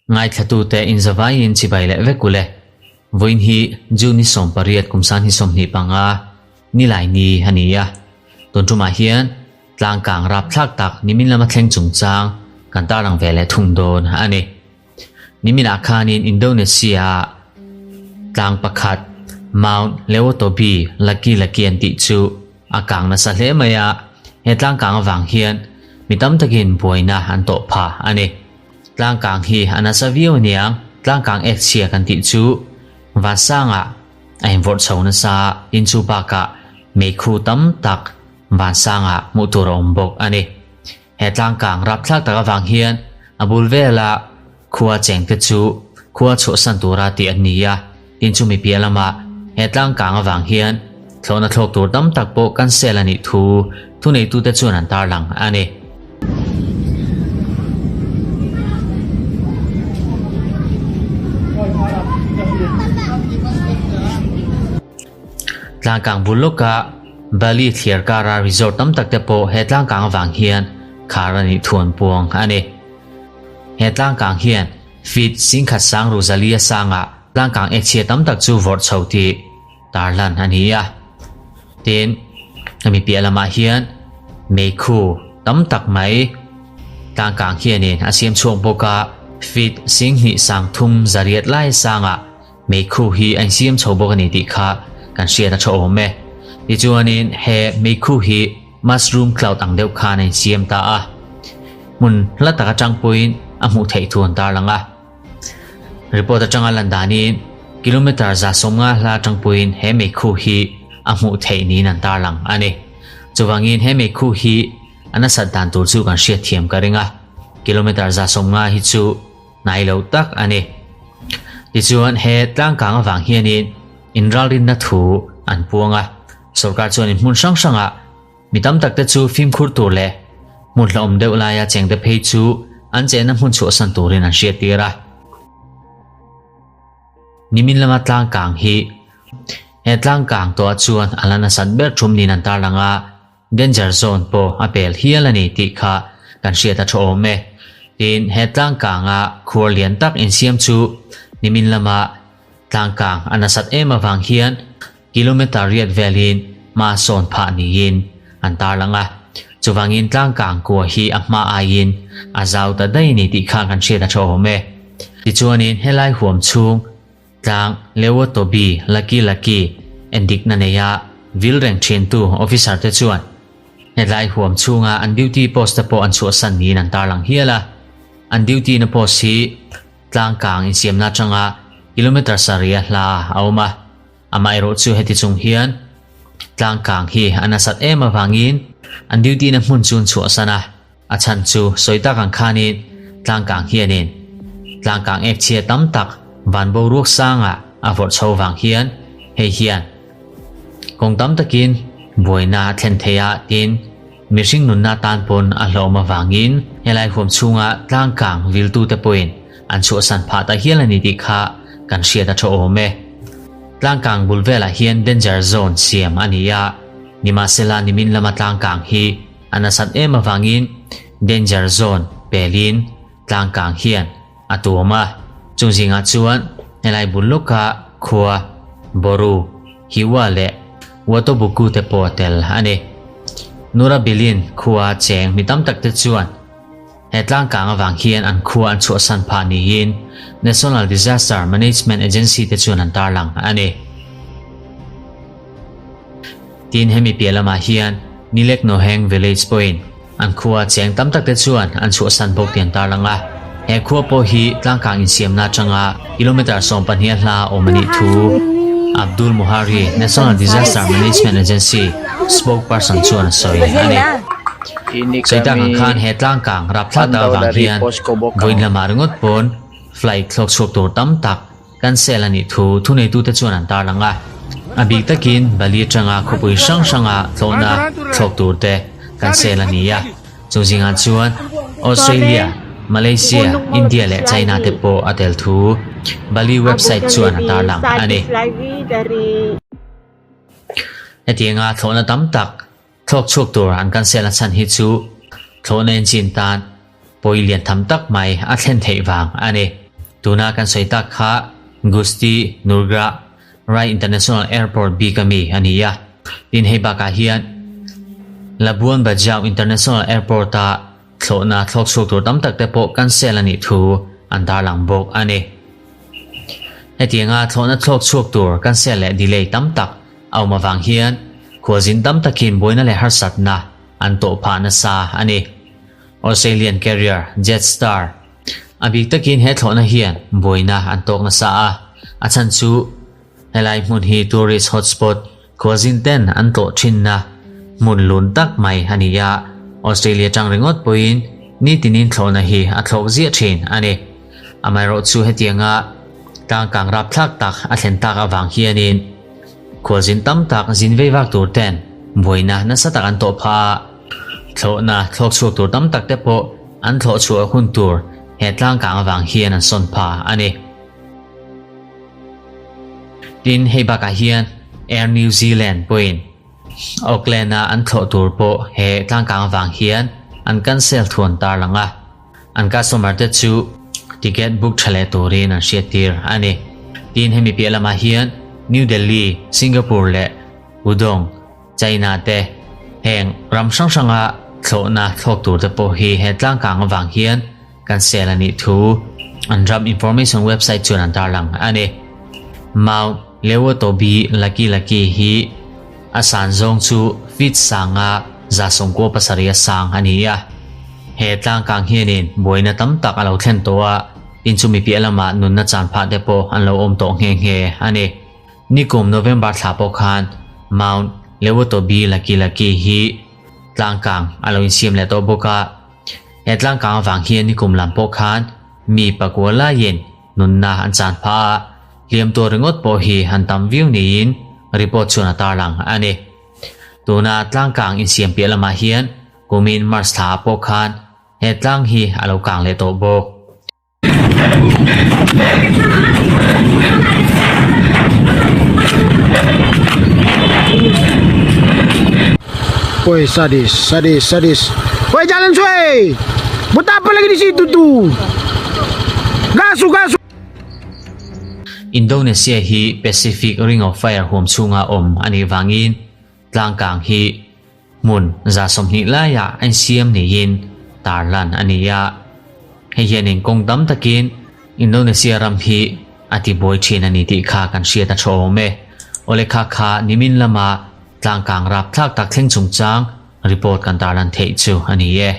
Ngaithlatute inzavaiin chibai leh vek ule. Vawiin hi June ni 18 kum san hi 25 nilai ni a ni a. Tun tumah hian tlangkang rapthlak tak nimin lama thleng chungchang kan tarlang ve leh thung dawn a ni. Niminah khanin Indonesia-a tlang pakhat Mount Lewotobi Laki Laki an tih chu a kang nasa hle mai a, he tlang kang avang hian mi tam takin buaina an tawh phah a ni. Tlang kang hi a nasa viau aniang, tlang kang ek chhia kan tih chu vansangah a invawrh chho nasa a, tin chu bakah meikhu tam tak vansangah hmuh tur a awm bawk a ni. He tlangkang rapthlak tak avang hian a bul vela khua chengte chu khua chhuahsan tura tih an ni a, tin chumi piah lamah he tlangkang avang hian thlawhna thlawk tur tam tak pawh cancel a nih thu thuneitute chuan an tarlang a ni. Tlangkang bul lawka Bali thliar kara resort tam tak te pawh he tlangkang avang hian khar a nih thuan puang a ni. He tlangkang hian feet singkhat sang ru zalia sangah tlangkang ek chhia tam tak chu vawrh chho tih tarlan a ni a. Tin, hemi piah lamah hian meikhu tam tak mai tlangkang hianin a siam chhuak bawk a, feet singhnih sang thum zariat lai sangah Meikhu hi a insiam chho bawk a ni tih kha kan hriat a tha awm e. Tichuanin he meikhu hi mushroom cloud ang deuh khan a insiam ta a, hmun hla tak atang pawhin a hmuh theih thu an tarlang a. Report atanga lan danin kilometer 150 hla atang pawhin he meikhu hi a hmuh theih niin an tarlang a ni. Chuvangin he meikhu hi a nasat dan tur chu kan hriat thiam ka ring a, kilometer 150 hi chu hnai lo tak a ni. Tichuan he tlangkang avang hianin inralrinna thu an puang a, sorkar chuanin hmun hrang hrangah mi tam takte chu fimkhur tur leh hmun hlauhawm deuh laia chengte phei chu an chenna hmun chhuahsan turin an hriattir a. Nimin lama tlangkang hi he tlangkang tawhah chuan a la nasat ber thum niin an tarlang a, Danger zone pawh a pel hial a ni tih kha kan hriat a tha awm e. Tin, he tlangkanga khuar lian tak insiam chu nimin lama tlangkang a nasat em avang hian kilometer riat velin hma sawn phah niin an tarlang a. Chuvangin tlangkang kua hi a hma aiin a zau ta daih a ni tih kha kan hriat a tha awm e. Tichuanin helai huam chhung Tlang Lewotobi Laki Laki endikna neia vil reng thintu officer te chuan hetlai huam chhunga an duty post te pawh an chhuahsan niin an tarlang hial a. An duty na post hi tlangkang insiamna atanga kilometre sarih a hla a awm a. Amaherawh chu heti chung hian tlangkang hi a nasat em avangin an duty na hmun chu an chhuahsan a. A chhan chu sawi tak ang khanin tlangkang hianin tlangkang ek chhia tam tak van boruak sangah a vawrh chho vang hian hei hian kawng tam takin buaina a thlen thei a tin mihring nunna tan pawn a hlawm avangin helai huam chhunga tlangkang viltute pawhin an chhuahsan phah ta hial a ni tih kha kan hriat a tha awm e. Tlangkang bul velah hian danger zone siam a ni a, nimahsela nimin lama tlangkang hi A nasat em avangin danger zone pelin tlangkang hian a tuam a, chung zingah chuan helai bul lawka khua Boru, Hiwa leh Watobuku te pawh a tel a ni. Nurabilin khua cheng mi tam tak te chuan he tlangkang avang hian an khua an chhuahsan phah niin National Disaster Management Agency te chuan an tarlang a ni. Tin hemi piah lamah hian Nilek Noheng Village pawhin an khua cheng tam tak te chuan an chhuahsan bawk tih an tarlang a. He khua pawh hi tlangkang insiamna atanga kilometre 12 a hla awm a nih thu Abdul Muhari, National Disaster Management Agency spokesperson chuan a sawi a ni. Sawi tak ang khan he tlangkang rapthlak tak avang hian vawiin lamah ringawt pawn flight thlawk chhuak tur tam tak Cancel a nih thu thuneitute chuan an tarlang a, a bik takin Bali atanga khawpui hrang hranga thlawhna thlawk tur te cancel a ni a, chu zingah chuan Australia, Malaysia, India leh China te pawh a tel thu Bali website chuan a tarlang a ni. Hetianga thlawhna tam tak thlawk chhuak tur an cancel a chhan hi chu. Thlawhna engine tan pawi lian tham tak mai a thlen theih vang a ni. Tuna kan sawi tak kha Gusti Nurgrah Rai International Airport bik ami a ni a. Tin hei bakah hian Labuan Bajo International Airport-a thlawhna thlawk chhuak tur tam tak te pawh cancel a nih thu an tarlang bawk a ni. Hetianga thlawhna thlawk chhuak tur cancel leh delay tam tak a awm avang hian khualzin tam takin buaina leh harsatna an tawh phah nasa a ni. Australian carrier Jetstar a bik takin he thlawhna hian buaina an tawk nasa a, a chhan chu helai hmun hi tourist hotspot khualzin ten an tlawh thinna hmun lun tak mai a ni a, Australia tang ringawt pawhin nitinin thlawhna hi a thlawk ziah thin a ni. Amaherawhchu hetianga tlangkang rapthlak tak a thlen tak avang hianin Khualzin tam tak zin vei vak tur ten buaina nasa tak an tawh phah a, thlawhna thlawk chhuak tur tam tak te pawh an thlawh chhuah hun tur he tlangkang avang hian an sawn phah a ni. Tin, hei bakah hian Air New Zealand pawhin Auckland-a an thlawh tur pawh he tlangkang avang hian an cancel thu an tarlang a. An customer te chu ticket book tha leh turin an hriattir a ni. Tin hemi piah lamah hian New Delhi, Singapore leh Pudong, China te heng ram hrang hranga thlawhna thlawk tur te pawh hi he tlangkang avang hian cancel a nih thu an ram information website chuan an tarlang a ni. Mount Lewotobi Laki Laki hi A san zawng chu feet sanga 97 a sang a ni a. He tlangkang hianin buaina tam tak a lo thlen tawh a, tin chumi piah lamah nunna chan phah te pawh an lo awm tawh nghe nghe a ni. Nikum November thla pawh khan Mount Lewotobi Laki Laki hi tlangkang a lo insiam leh tawh bawk a. He tlangkang avang hian nikum lam pawh khan mi pakua laiin Nunna an chan phah a, hliam tur ringawt pawh hi an tam viau niin report chuan a tarlang a ni. Tuna tlangkang insiam piah lamah hian kumin March thla ah pawh khan he tlang hi a lo kang leh tawh bawk. Woi sadis, sadis, sadis. Woi jalan sui. Buat apa lagi di situ tu? Gasu, gasu. Indonesia hi Pacific Ring of Fire huam chhunga awm a nih vangin tlangkang hi hmun 20 laiah a insiam niin tarlan a ni a. Hei hianin kawng tam takin Indonesia ram hi a tibuai thin a ni tih kha kan hriat a tha awm e. Awle kha kha nimin lama tlangkang rapthlak tak thleng chungchang report kan tarlan theih chu a ni e.